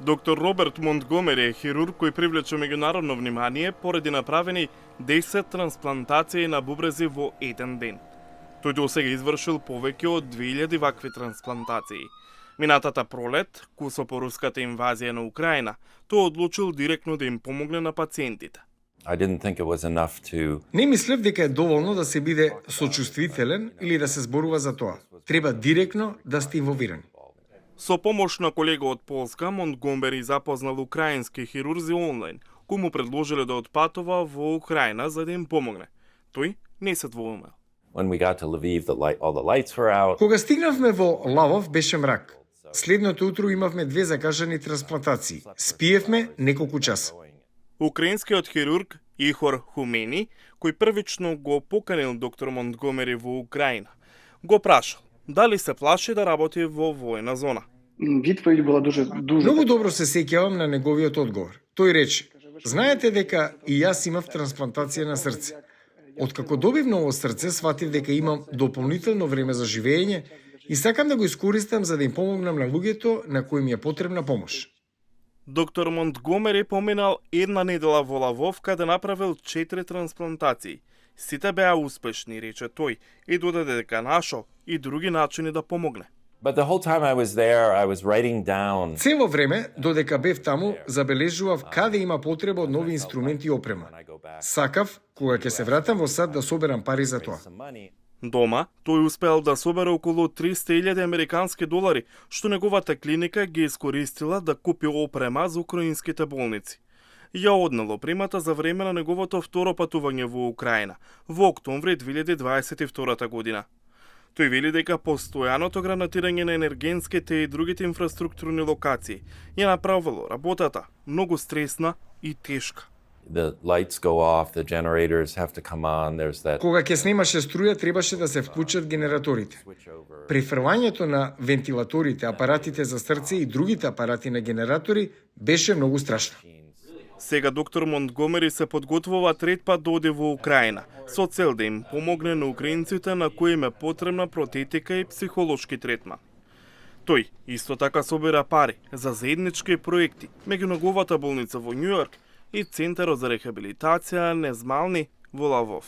Доктор Роберт Монтгомери е хирург кој привлече меѓународно внимание поради направени 10 трансплантации на бубрези во еден ден. Тој досега извршил повеќе од 2000 вакви трансплантации. Минатата пролет, кусо по руската инвазија на Украина, тој одлучил директно да им помогне на пациентите. I didn't think it was enough to Не мислев дека е доволно да се биде сочувствителен или да се зборува за тоа. Треба директно да сте инволвирани. Со помош на колега од Полска, Монтгомери запознал украински хирурзи онлайн, кои му предложиле да отпатува во Украина за да им помогне. Тој не се двоумел. when we got to Lviv, all the lights were out. Кога стигнавме во Лавов беше мрак. Следното утро имавме 2 закажани трансплантации. Спиевме неколку часа. Украинскиот хирург Ихор Хумени, кој првично го поканил доктор Монтгомери во Украина, го прашал дали се плаши да работи во војна зона. Відповідь була дуже Многу добро се сеќавам на неговиот одговор. Тој рече: "Знаете дека и јас имав трансплантација на срце. Откако добив ново срце, сватив дека имам дополнително време за живење и сакам да го искористам за да им помогнам на луѓето на кои ми е потребна помош." Доктор Монтгомери поминал една недела во Лавов каде направил 4 трансплантации. Сите беа успешни, рече тој, и додаде дека нашол и други начини да помогне. But the whole time I was there, I was writing down. Цело време, додека бев таму, забележував каде има потреба од нови инструменти и опрема. Сакав, кога ќе се вратам во САД, да соберам пари за тоа. Дома, тој успеал да собере околу 300.000 американски долари, што неговата клиника ги искористила да купи опрема за украинските болници. Ја однел опремата за време на неговото второ патување во Украина, во октомври 2022 година. Тој вели дека постојаното гранатирање на енергенските и другите инфраструктурни локации ја направило работата многу стресна и тешка. The lights go off, the generators have to come on. There's that Кога ќе снимаше струја, требаше да се вклучат генераторите. Префрлањето на вентилаторите, апаратите за срце и другите апарати на генератори беше многу страшно. Сега доктор Монтгомери се подготвува трет пат да оди во Украина, со цел да им помогне на украинците на кои им е потребна протетика и психолошки третман. Тој исто така собира пари за заеднички проекти меѓу неговата болница во Њујорк и Центарот за рехабилитација незмални во Лавов.